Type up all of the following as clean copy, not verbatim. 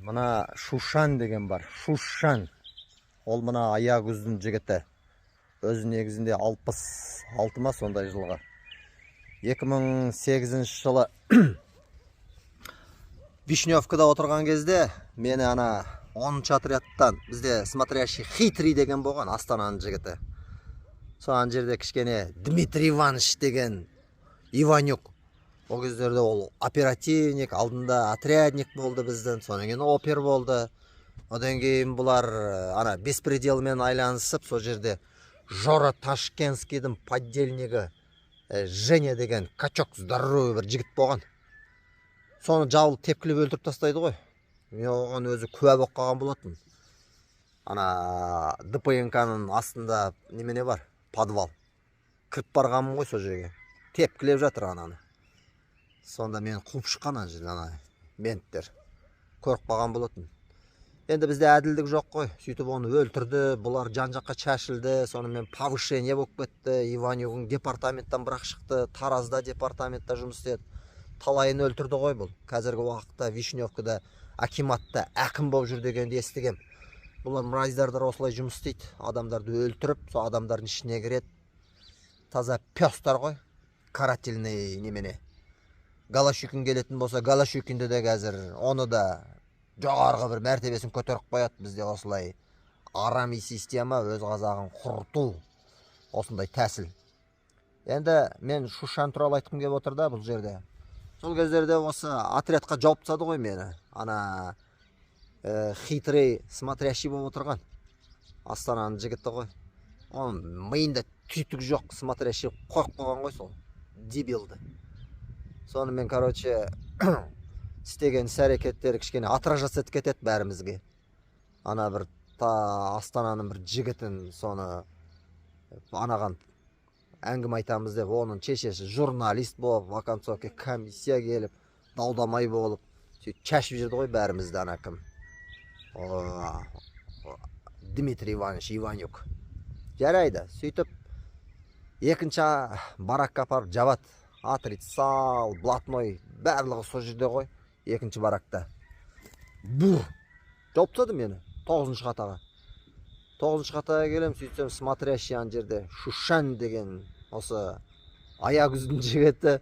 Мына Шушан деген бар. Шушан. Ол мына Аягөздің жігіті. Өзі негізінде 66 ма, сондай жылғы. 2008 жылы Вишневкада отырған кезде мені ана 10 отрядтан бізде смотрящий хитрый деген болған, Астананың жігіті. Сол ана жерде кішкене Дмитрий Иванович деген Иванюк. Ол кездерде ол оперативник, алдында отрядник болды біздің, содан кейін опер болды. Одан кейін бұлар ана беспределмен айланысып, сол жерде Жора Ташкентскийдің подельнигі Женя деген качок, здоровый бір жігіт болған. Соны жабылып, тепкілеп өлтіріп тастайды ғой. Мен оған өзі куә болып қалған болатын. Ана ДПНК-ның астында немене бар, подвал. Кіріп барғанмын ғой сол жерге. Тепкілеп жатыр ананы. Сонда мені қуып шыққан ана жерден ана менттер. Көріп қалған болатын. Енді бізде әділдік жоқ қой. Сөйтіп оны өлтірді, бұлар жан жаққа шашылды, сонымен повышение болып кетті. Иванюгің департаменттен бірақ шықты, Таразда департаментта жұмыс істеді. Талайын өлтірді ғой бұл. Қазіргі уақытта Вишневкада акиматта әкім болып жүр дегенді естігем. Бұлар, мразьдардар, осылай жұмыс істейді. Адамдарды өлтіріп, сол адамдардың ішіне кіреді. Таза пёстар ғой. Карательный немене. Голощёкин келетін болса, Голощёкинді де қазір оны да жоғарғы бір мәртебесін көтеріп қояды. Бізде осылай арами система, өз қазағын құрту осындай тәсіл. Енді мен Шушан туралы айтқым келіп отыр да бұл жерде. Сол кездерде осы отрядқа жауып тастады ғой мені. Ана хитрый смотрящий болып отырған Астананың жігіті ғой. Оның миында түйтік жоқ, смотрящий қойып қойған ғой сол дебилді. Сонымен, короче, істеген іс әрекеттері кішкене отражаться етіп кетеді бәрімізге. Ана бір Астананың бір жігітін, соны анаған әңгіме айтамыз деп, оның шешесі журналист болып, в оконцовке комиссия келіп, дау дамай болып, сөйтіп шашып жіберді ғой бәрімізді ана кім, о, Дмитрий Иванович Иванюк. Жарайды, сөйтіп екінші баракқа апарып жабады. Отрицал, блатной, барлығы сол жерде ғой, екінші баракта. Бур жауып тастады мені тоғызыншы хатаға. Тоғызыншы хатаға келемін, сөйтсем, смотрящий ана жерде Шушан деген осы Аягөздің жігіті.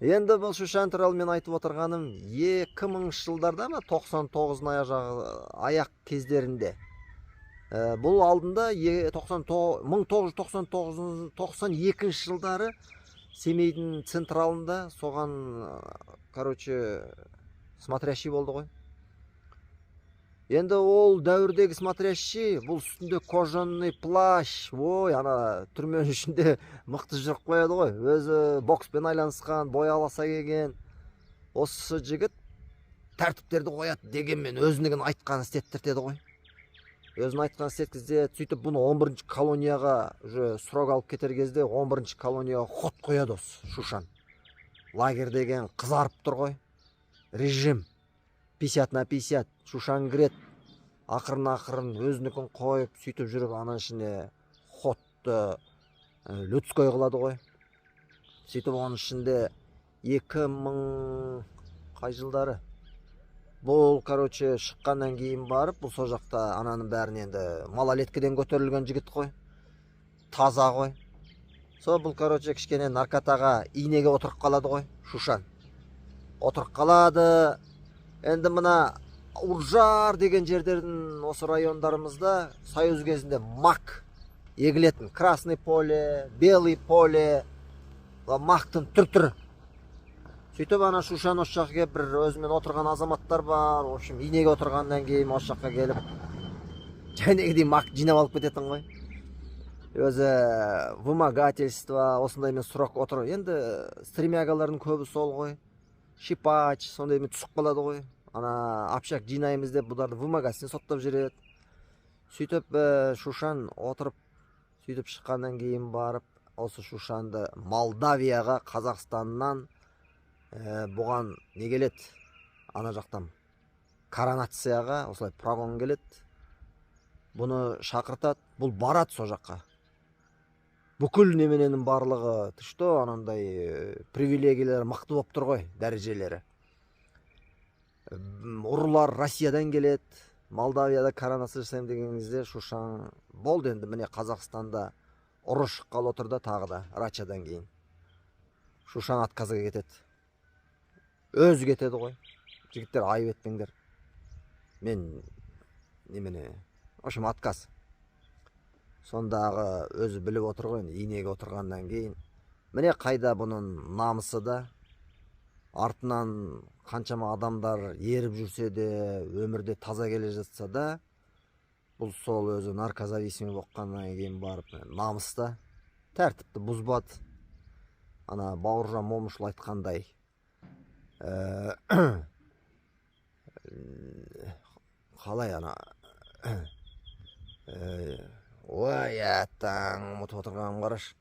Енді бұл Шушан туралы мен айтып отырғаным 2000-жылдарда ма, 99-дың аяқ жағы, аяқ кездерінде. Бұл алдында 1999, 92 жылдары Семейдің централында соған, короче, смотрящий болды ғой. Енді ол дәуірдегі смотрящий бұл үстінде кожаный плащ, ой, ана түрменің ішінде мықты жүріп қояды ғой. Өзі бокспен айланысқан, бой аласа келген осы жігіт тәртіптерді қояды дегенмен, өзінігін айтқанын істеттіртеді ғой, өзінің айтқанын істеткізеді. Сөйтіп бұны 11 колонияға уже срок алып кетер кезде 11 колонияға ход қояды осы Шушан. Лагерь деген қызарып тұр ғой, режим 50 на 50. Шушан кіреді, ақырын ақырын өзінікін қойып, сөйтіп жүріп ананың ішіне ходты людской қылады ғой. Сөйтіп оның ішінде 2000 қай жылдары бұл, короче, шыққаннан кейін барып, бұл сол жақта ананың бәрін, енді малолеткіден көтерілген жігіт қой, таза ғой. Сол бұл, короче, кішкене наркотаға, инеге отырып қалады ғой. Шушан отырып қалады. Енді мына Уржар деген жердердің, осы райондарымызда союз кезінде мак егілетін, красный поле, белый поле, мактың түр түрі. Сөйтіп ана Шушан осы жаққа келіп, бір өзімен отырған азаматтар бар, в общем, инеге отырғаннан кейін осы жаққа келіп, жәнегідей мак жинап алып кететін ғой. Өзі вымогательство, осындаймен срок отыр. Енді стремягалардың көбі сол ғой, щипач, сондаймен түсіп қалады ғой. Ана общак жинаймыз деп, бұларды вымогательство соттап жібереді. Сөйтіп Шушан отырып, сөйтіп шыққаннан кейін барып, осы Шушанды Молдавияға Қазақстаннан бұған не келеді, ана жақтан коронацияға осылай прогон келеді, бұны шақыртады. Бұл барады сол жаққа, бүкіл немененің барлығы, ты что, анандай привилегиялары мықты болып тұр ғой, дәрежелері. Ұрылар Россиядан келеді. Молдавияда коронация жасаймын деген кезде Шушан болды. Енді, міне, Қазақстанда ұры шыққалы отыр да, тағы да Рачадан кейін Шушан отказға кетеді, өзі кетеді ғой. Жігіттер, айып етпеңдер, мен немене, в общем, отказ. Сондағы өзі біліп отыр ғой енді, инеге отырғаннан кейін, міне, қайда бұның намысы да? Артынан қаншама адамдар еріп жүрсе де, өмірде таза келе жатса да, бұл сол өзі наркозависимый болып қалғаннан кейін барып намыс та, тәртіпті бұзбады. Ана Бауыржан Момышұлы айтқандай, қалай ана, ой, әттаң, ұмытып отырғаным қарашы.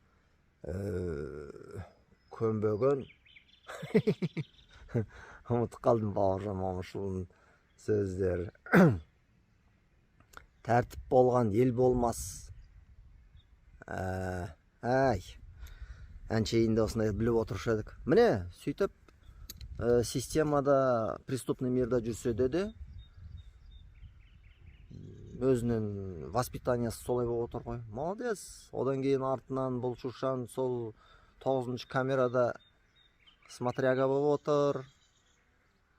Көнбеген, ұмытып қалдым Бауыржан Момышұлының сөздері. Тәртіп болған ел болмас. Әй, әншейінде осындай біліп отырушы едік. Міне, сөйтіп системада, преступный мирда жүрсе де, өзінің воспитаниясы солай болып отыр ғой. Молодец. Одан кейін артынан бұл Шушан сол тоғызыншы камерада смотряга болып отыр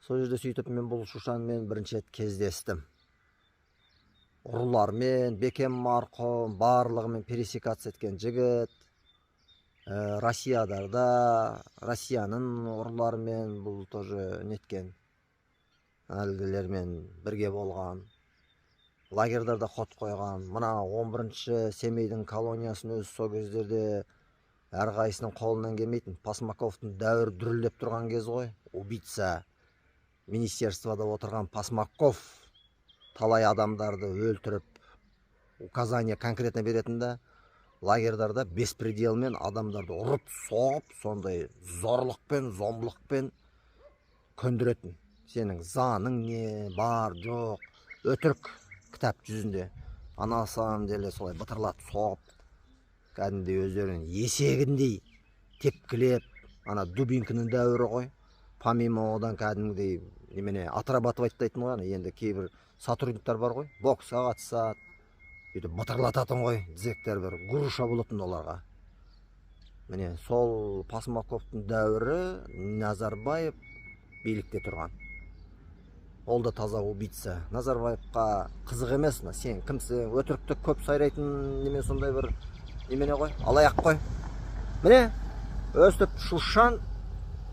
сол жерде. Сөйтіп мен бұл Шушанмен бірінші рет кездестім. Ұрылармен, Бекем марқұм, барлығымен пересекаться еткен жігіт. Россиядарда, Россияның ұрыларымен бұл тоже неткен, әлгілермен бірге болған, лагерьдарда ход қойған. Мына 11-ші Семейдің колониясын өзі сол кездерде әрқайсысының қолынан келмейтін. Пасмаковтың дәуірі дүрілдеп тұрған кез ғой. Убийца, министерствода отырған Пасмаков талай адамдарды өлтіріп, указание конкретно беретін да. Лагерьдарда беспределмен адамдарды ұрып соғып, сондай зорлықпен, зомбылықпен көндіретін. Сенің заның не бар, жоқ, өтірік кітап жүзінде, а на самом деле солай бытырлатып соғып, кәдімгідей өздерінің есегіндей тепкілеп. Ана дубинкінің дәуірі ғой. Помимо одан, кәдімгідей немене отрабатывать дейтін ғой. Ана енді кейбір сотрудниктар бар ғой, боксқа қатысады, бүйтіп бытырлататын ғой. Зектер бір груша болатын оларға. Міне, сол Пасмаковтың дәуірі, Назарбаев билікте тұрған. Ол да таза убийца. Назарбаевқа қызық емес мына сен кімсің, өтірікті көп сайрайтын неме, сондай бір немене ғой, алаяқ қой. Міне, өстіп Шушан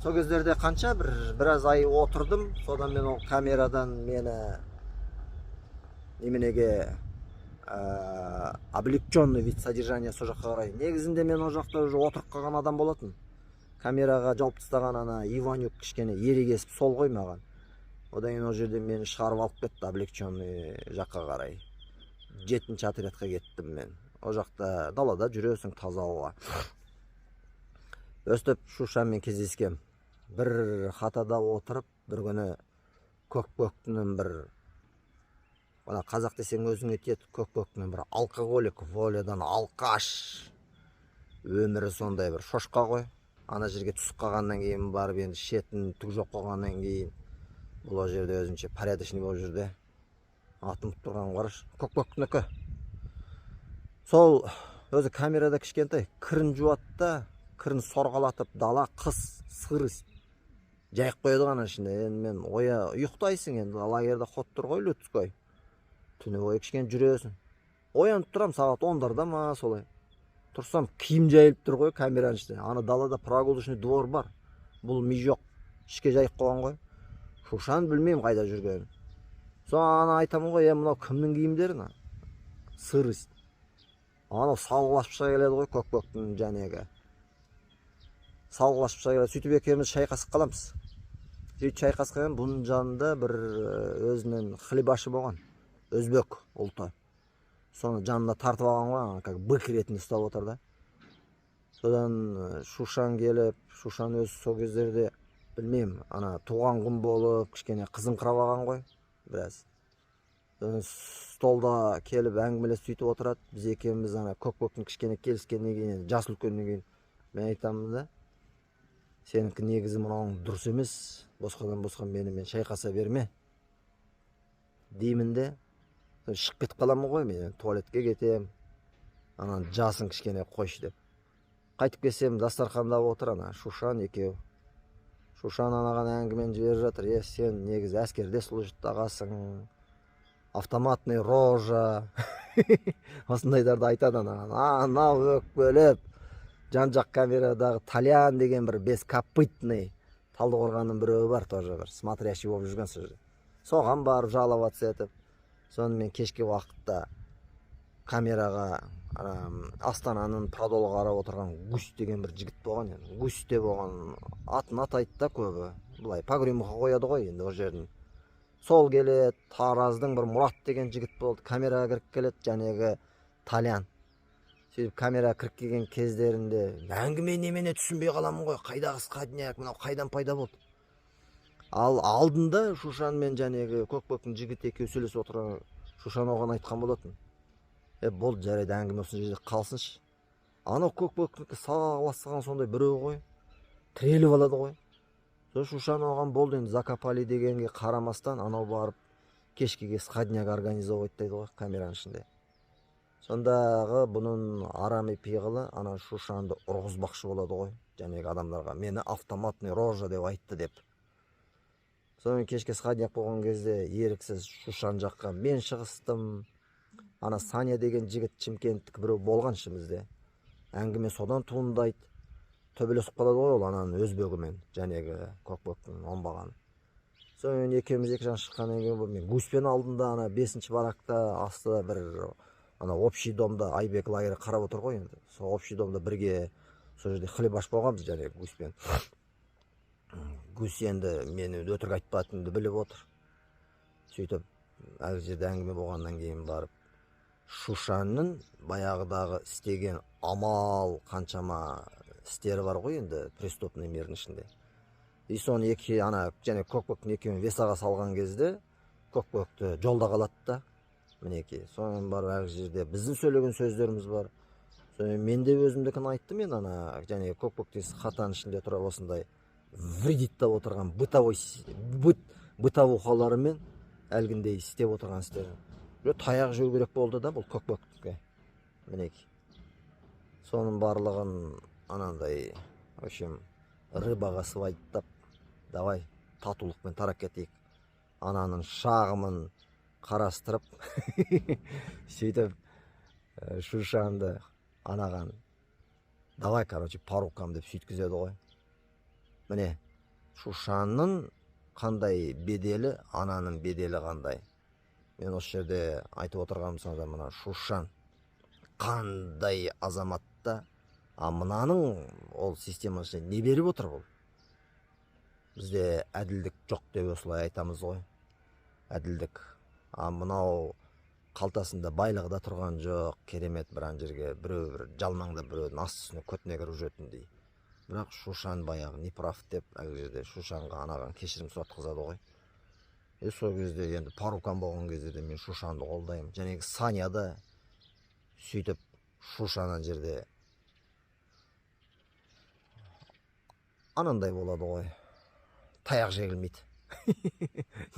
сол кездерде қанша бір біраз ай отырдым. Содан мен ол камерадан мені неменеге, облегченный вид содержания, сол жаққа қарай. Негізінде мен ол жақта уже отырып қалған адам болатын. Камераға жауып тастаған ана Иванюк кішкене ерегесіп сол ғой маған. Одан кейін ол жерден мені шығарып алып кетті облегченный жаққа қарай. Жетінші отрядқа кеттім мен. Ол жақта далада жүресің, таза ауа. Өстіп Шушанмен кездескем. Бір хатада отырып, бір күні Көкбөктінің бір, ана қазақ десең өзіңе тиеді, Көкбөктінің бір алкоголик, волядан алқаш, өмірі сондай бір шошқа ғой. Ана жерге түсіп қалғаннан кейін барып, енді ішетін түк жоқ болғаннан кейін, бұл ол жерде өзінше порядочный болып жүрді. Атын ұмытып тұрғаным қарашы. Көкбөктінікі сол өзі камерада кішкентай кірін жуады да, кірін сорғалатып, дала, қыс, сырость, жайып қояды ғой ана ішінде. Енді мен оя, ұйықтайсың енді, лагерьде ход тұр ғой людской, түні бойы кішкене жүресің. Оянып тұрамын сағат 10-дарда ма, солай. Тұрсам, киім жайылып тұр ғой камераның ішінде. Ана далада прогулочный двор бар, бұл ми жоқ, ішке жайып қойған ғой. Шушан білмеймін қайда жүргенін. Сол ана айтамын ғой: «Е, мынау кімнің киімдері, мына сырость?» Анау салғыласып шыға келеді ғой, Көкбөктің жәнегі салғыласып шыға келеді. Сөйтіп екеуміз шайқасып қаламыз. Сөйтіп шайқасқан, бұның жанында бір өзінің хлебашы болған, өзбек ұлты, соны жанына тартып алған ғой ана, как бык ретінде ұстап отыр да. Содан Шушан келіп, Шушан өзі сол кездерде, білмеймін, ана туған күн болып, кішкене қызыңқырап алған ғой біраз. Содан столда келіп әңгімелесіп, сөйтіп отырады. Біз екеуміз ана Көкбөктің кішкене келіскеннен кейін, енді жасы үлкеннен кейін, мен айтамын да. Сенікі негізі мынауың дұрыс емес, босқадан босқа менімен шайқаса берме деймін де, шығып кетіп қаламын ғой, мен туалетке кетемін, анан жасын кішкене қойшы деп. Қайтып келсем, дастарханда отыр ана Шушан екеу. Шушан анаған әңгімені жіберіп жатыр. Е, сен негізі әскерде служить ағасың, автоматный рожа, осындайларды айтады анаған. Анау өкпелеп, жан-жақ камерадағы Талян деген бір бескопытный Талдықорғанның біреуі бар, тоже бір смотрящий болып жүрген сол жерде. Соған барып жаловаться етіп, сонымен кешкі уақытта камераға Астананың продолға қарап отырған Гусь деген бір жігіт болған енді. Гусь деп оған атын атайды да көбі. Былай погремуха қояды ғой енді ол жердің. Сол келеді, Тараздың бір Мұрат деген жігіт болды, камераға кіріп келеді жәнегі Талян. Сөйтіп камераға кіріп келген кездерінде әңгіме немене түсінбей қаламын ғой, қайдағы сходняк, мынау қайдан пайда болды. Ал алдында Шушан мен жәнегі Көкбөктің жігіті екеуі сөйлесіп отырған, Шушан оған айтқан болатын. Е, болды, жарайды, әңгіме осы жерде қалсыншы. Анау Көкбөктікі саласыған сондай біреу ғой, тіреліп алады ғой. Сол Шушан оған болды енді закопали дегенге қарамастан, анау барып кешкіге сходняк организовать дейді ғой камераның ішінде. Сондағы бұның арами пиғылы ана Шушанды ұрғызбақшы болады ғой жәнегі адамдарға, мені автоматный рожа деп айтты деп. Сонымен кешке сходняк болған кезде еріксіз Шушан жаққа мен шығыстым. Ана Саня деген жігіт Шымкенттікі біреу болған ішімізде. Әңгіме содан туындайды. Төбелесіп қалады ғой ол ананың өзбегімен, жәнегі Көкбөктің оңбаған. Сонымен екеуміз екі жақ шыққаннан кейін мен Гуспен алдында ана 5-ші баракта астыда бір ана общий домда Айбек лагері қарап отыр ғой енді. Сол общий домда бірге сол жерде хлебаш болғанбыз жәнегі Гуспен. Гусь енді мені өтірік айтпайтынымды біліп отыр. Сөйтіп әр жерде әңгіме болғаннан кейін барып Шушанның баяғыдағы істеген амал қаншама істері бар ғой енді преступный мирдің ішінде. И соны екі ана және Көкбөктің екеуін весаға салған кезде Көкбөкті жолда қалады да, мінекей. Сонан барып әр жерде біздің сөйлеген сөздеріміз бар. Сонымен мен де өзімдікін айттым мен ана және Көкбөктің хатаның ішінде тұрып осындай вредиттап отырған бытовой бытовухаларымен әлгіндей істеп отырған істерін. Таяқ жеу керек болды да бұл Көкбөктікі. Мінекей. Соның барлығын анандай, в общем, рыбаға свайттап, давай татулықпен тарап кетейік. Ананың шағымын қарастырып, сөйтіп Шушанды анаған давай, короче, по рукам деп сөйткізеді ғой. Міне, Шушанның қандай беделі, ананың беделі қандай. Мен осы жерде айтып отырғаным сонда мына Шушан қандай азаматта, а мынаның ол системасы не беріп отыр бұл? Бізде әділдік жоқ деп осылай айтамыз ғой. Әділдік. А мынау қалтасында байлығы да тұрған жоқ, керемет бір ана жерге біреу бір жалмаңдап біреудің асты үстіне көтіне кіріп жүретіндей. Бірақ Шушан баяғы не прав деп әлгі жерде Шушанға анаған кешірім сұратқызады ғой. Е, сол кезде енді по рукам болған кезде де мен Шушанды қолдаймын. Және Саня да сөйтіп Шушан ана жерде анандай болады ғой, таяқ жегілмейді.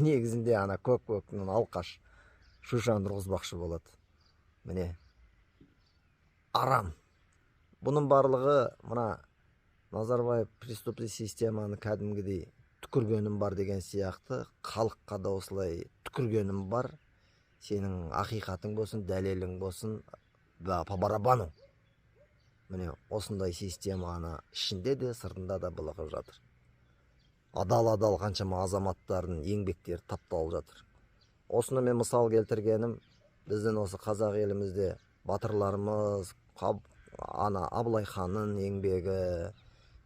Негізінде ана Көкбөктің алқаш Шушанды ұрғызбақшы болады. Міне, арам. Бұның барлығы мына Назарбаев преступный системаны кәдімгідей түкіргенім бар деген сияқты, халыққа да осылай түкіргенім бар. Сенің ақиқатың болсын, дәлелің болсын, по барабану. Міне, осындай системаны ішінде де, сыртында да былығып жатыр. Адал-адал қаншама азаматтардың еңбектері тапталып жатыр. Осыны мен мысал келтіргенім, біздің осы қазақ елімізде батырларымыз, ана Абылай ханның еңбегі,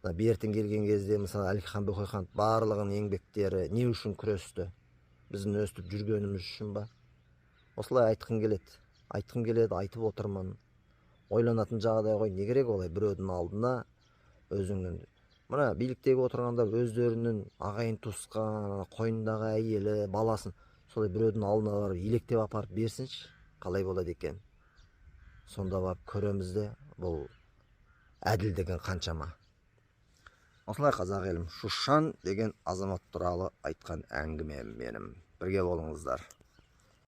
мына бертін келген кезде мысалы Әлихан Бөкейхан барлығының еңбектері не үшін күресті? Біздің өстіп жүргеніміз үшін ба? Осылай айтқым келеді. Айтқым келеді, айтып отырмын. Ойланатын жағдай ғой, не керек олай біреудің алдына өзіңнің. Мына биліктегі отырғандар өздерінің ағайын туысқан, қойнындағы әйелі, баласын солай біреудің алдына барып електеп апарып берсінші, қалай болады екен? Сонда барып көреміз де, бұл әділдігін қаншама. Осылай, қазақ елім, Шушан деген азамат туралы айтқан әңгімем менің. Бірге болыңыздар.